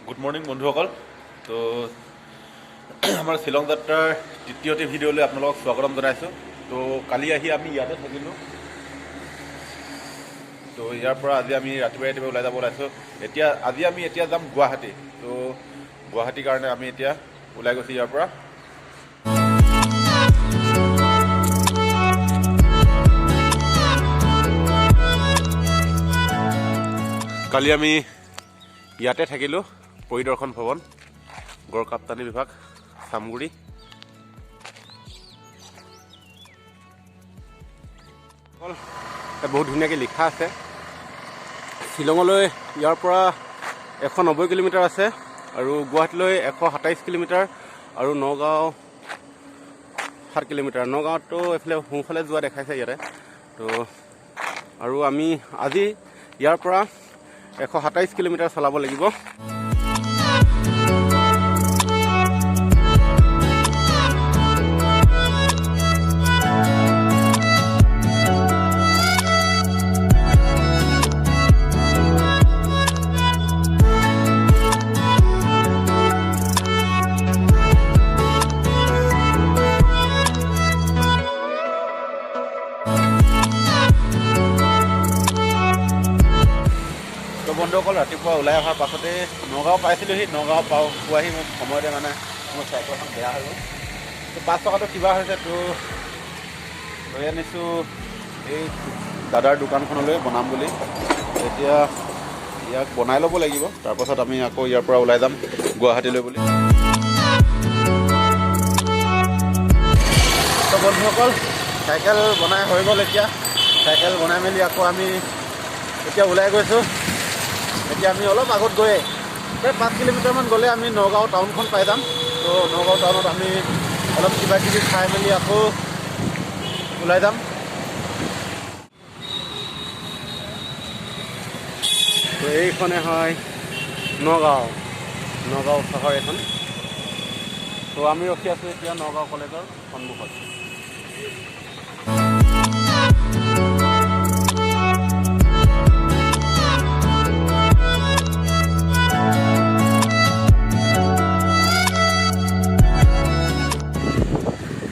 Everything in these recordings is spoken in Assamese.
গুড মৰ্ণিং বন্ধুসকল। তো আমাৰ শ্বিলং যাত্ৰাৰ তৃতীয়টি ভিডিঅ'লৈ আপোনালোকক স্বাগতম জনাইছোঁ। তো কালি আহি আমি ইয়াতে থাকিলোঁ। তো ইয়াৰ পৰা আজি আমি ৰাতিপুৱাই ৰাতিপুৱাই ওলাই যাব ওলাইছোঁ। এতিয়া আজি আমি এতিয়া যাম গুৱাহাটী। তো গুৱাহাটীৰ কাৰণে আমি এতিয়া ওলাই গৈছোঁ ইয়াৰ পৰা। কালি আমি ইয়াতে থাকিলোঁ, পৰিদৰ্শন ভৱন, গড়কাপ্তানি বিভাগ, চামগুৰি। বহুত ধুনীয়াকৈ লিখা আছে। শ্বিলঙলৈ ইয়াৰ পৰা 190 কিলোমিটাৰ আছে আৰু গুৱাহাটীলৈ 127 কিলোমিটাৰ আৰু নগাঁও 7 কিলোমিটাৰ। নগাঁৱতো এইফালে সোঁফালে যোৱা দেখাইছে ইয়াতে। তো আৰু আমি আজি ইয়াৰ পৰা 127 কিলোমিটাৰ চলাব লাগিব। তো বন্ধুসকল, ৰাতিপুৱা ওলাই অহাৰ পাছতে নগাঁও পাইছিলোঁহি। নগাঁও পোৱাহি মোৰ সময়তে মানে মোৰ চাইকেলখন বেয়া হৈ গ'ল। তো 5 টকাটো কিবা হৈছে, তো লৈ আনিছোঁ এই দাদাৰ দোকানখনলৈ বনাম বুলি। এতিয়া ইয়াক বনাই ল'ব লাগিব, তাৰপাছত আমি আকৌ ইয়াৰ পৰা ওলাই যাম গুৱাহাটীলৈ বুলি। তো বন্ধুসকল, চাইকেল বনাই হৈ গ'ল। এতিয়া চাইকেল বনাই মেলি আকৌ আমি এতিয়া ওলাই গৈছোঁ। এতিয়া আমি অলপ আগত গৈয়ে প্ৰায় 5 কিলোমিটাৰমান গ'লে আমি নগাঁও টাউনখন পাই যাম। তো নগাঁও টাউনত আমি অলপ কিবা কিবি খাই মেলি আকৌ ওলাই যাম। তো এইখনে হয় নগাঁও চহৰ এখন। তো আমি ৰখি আছোঁ এতিয়া নগাঁও কলেজৰ সন্মুখত।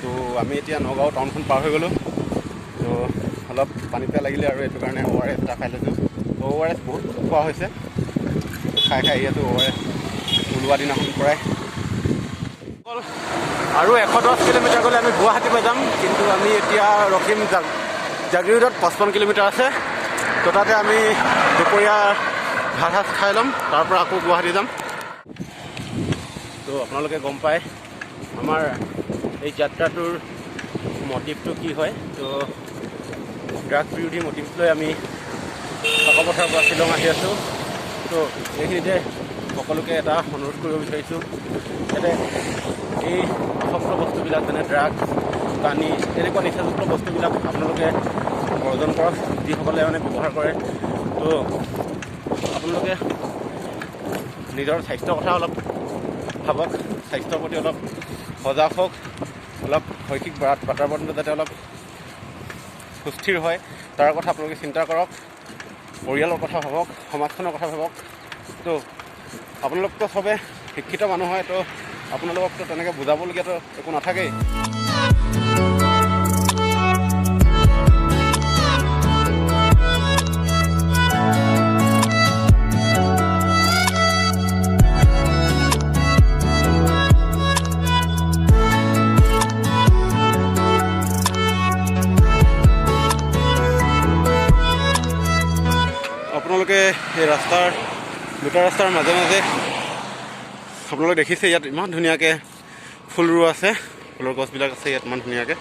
তো আমি এতিয়া নগাঁও টাউনখন পাৰ হৈ গ'লোঁ। তো অলপ পানী পিয়াহ লাগিলে আৰু এইটো কাৰণে অ' আৰ এছ এটা খাই লৈছোঁ। অ' আৰ এছ বহুত খোৱা হৈছে, খাই খাই আহি আছোঁ অ' আৰ এছ ওলোৱা দিনাখন পৰাই। আৰু 110 কিলোমিটাৰ গ'লে আমি গুৱাহাটী পাই যাম, কিন্তু আমি এতিয়া ৰখিম জাগিৰোডত। 55 কিলোমিটাৰ আছে। তো তাতে আমি দুপৰীয়া ভাত সাজ খাই ল'ম, তাৰ পৰা আকৌ গুৱাহাটী যাম। তো আপোনালোকে গম পায় আমাৰ এই যাত্ৰাটোৰ মটিভটো কি হয়। তো ড্ৰাগছ বিৰোধী মটিভ লৈ আমি কাকপথাৰৰ পৰা শ্বিলং আহি আছোঁ। তো এইখিনিতে সকলোকে এটা অনুৰোধ কৰিব বিচাৰিছোঁ, যাতে এই আসক্ত বস্তুবিলাক যেনে ড্ৰাগছ, পানী, তেনেকুৱা নিচাযুক্ত বস্তুবিলাক আপোনালোকে বৰ্জন কৰক, যিসকলে মানে ব্যৱহাৰ কৰে। তো আপোনালোকে নিজৰ স্বাস্থ্যৰ কথা অলপ ভাবক, স্বাস্থ্যৰ প্ৰতি অলপ সজাগ হওক, অলপ শৈক্ষিক বাতাবৰণটো যাতে অলপ সুস্থিৰ হয় তাৰ কথা আপোনালোকে চিন্তা কৰক, পৰিয়ালৰ কথা ভাবক, সমাজখনৰ কথা ভাবক। তো আপোনালোকতো চবে শিক্ষিত মানুহ হয়, তো আপোনালোককতো তেনেকৈ বুজাবলগীয়াতো একো নাথাকেই। আপোনালোকে এই ৰাস্তাৰ দুটা ৰাস্তাৰ মাজে মাজে আপোনালোকে দেখিছে ইয়াত ইমান ধুনীয়াকৈ ফুল ৰোৱা আছে, ফুলৰ গছবিলাক আছে ইয়াত ইমান ধুনীয়াকৈ।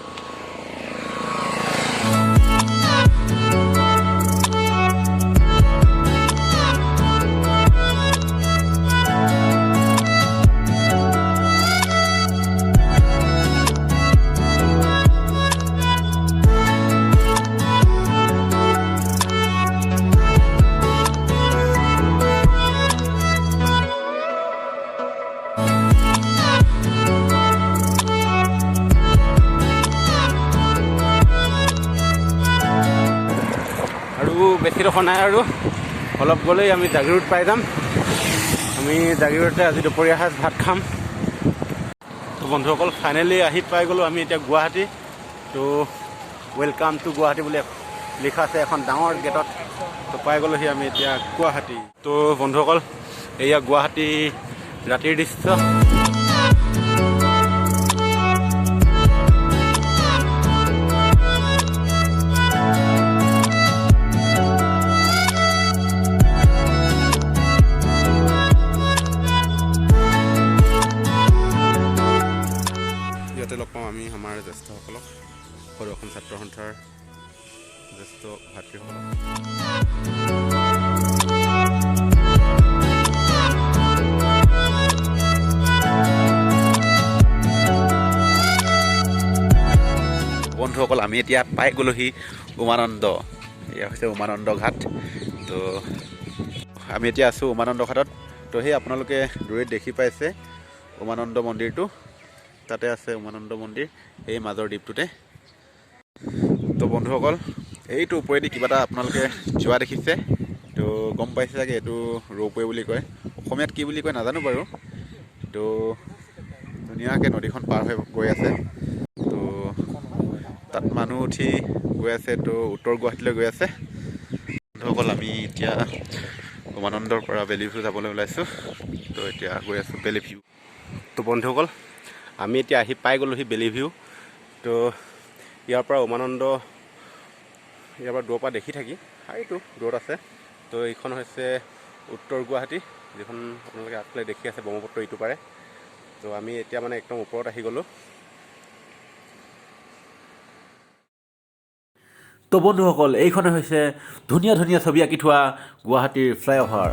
বেছি ডোখৰ নাই আৰু অলপ গ'লেই আমি জাগিৰোড পাই যাম। আমি জাগীৰোডতে আজি দুপৰীয়া সাঁজ ভাত খাম। তো বন্ধুসকল, ফাইনেলি আহি পাই গ'লোঁ আমি এতিয়া গুৱাহাটী। তো welcome to Guwahati বুলি লিখা আছে এখন ডাঙৰ গেটত। তো পাই গ'লোহি আমি এতিয়া গুৱাহাটী। তো বন্ধুসকল, এয়া গুৱাহাটী ৰাতিৰ দৃশ্য। ইয়াতে লগ পাওঁ আমি আমাৰ জ্যেষ্ঠসকলক, সদৌ অসম ছাত্ৰ সন্থাৰ জ্যেষ্ঠ ভাতৃসকলক। বন্ধুসকল, আমি এতিয়া পাই গ'লোহি উমানন্দ। এয়া হৈছে উমানন্দ ঘাট। তো আমি এতিয়া আছোঁ উমানন্দ ঘাটত। তো সেই আপোনালোকে দূৰৈত দেখি পাইছে উমানন্দ মন্দিৰটো, তাতে আছে উমানন্দ মন্দিৰ এই মাজৰ দ্বীপটোতে। তো বন্ধুসকল, এইটো ওপৰেদি কিবা এটা আপোনালোকে যোৱা দেখিছে, তো গম পাইছে চাগে, এইটো ৰ'পৱে বুলি কয়, অসমীয়াত কি বুলি কয় নাজানো বাৰু। তো ধুনীয়াকৈ নদীখন পাৰ হৈ গৈ আছে। তো তাত মানুহ উঠি গৈ আছে, তো উত্তৰ গুৱাহাটীলৈ গৈ আছে। বন্ধুসকল, আমি এতিয়া উমানন্দৰ পৰা বেলিভিউ যাবলৈ ওলাইছোঁ। তো এতিয়া গৈ আছোঁ বেলিভিউ। তো বন্ধুসকল, আমি এতিয়া আহি পাই গ'লোহি বেলিভিউ। তো ইয়াৰ পৰা উমানন্দ ইয়াৰ পৰা দূৰৰ পৰা দেখি থাকি, এইটো দূৰত আছে। তো এইখন হৈছে উত্তৰ গুৱাহাটী, যিখন আপোনালোকে আগফালে দেখি আছে ব্ৰহ্মপুত্ৰ ইটো পাৰে। তো আমি এতিয়া মানে একদম ওপৰত আহি গ'লোঁ। তো বন্ধুসকল, এইখনে হৈছে ধুনীয়া ধুনীয়া ছবি আঁকি থোৱা গুৱাহাটীৰ ফ্লাইঅভাৰ।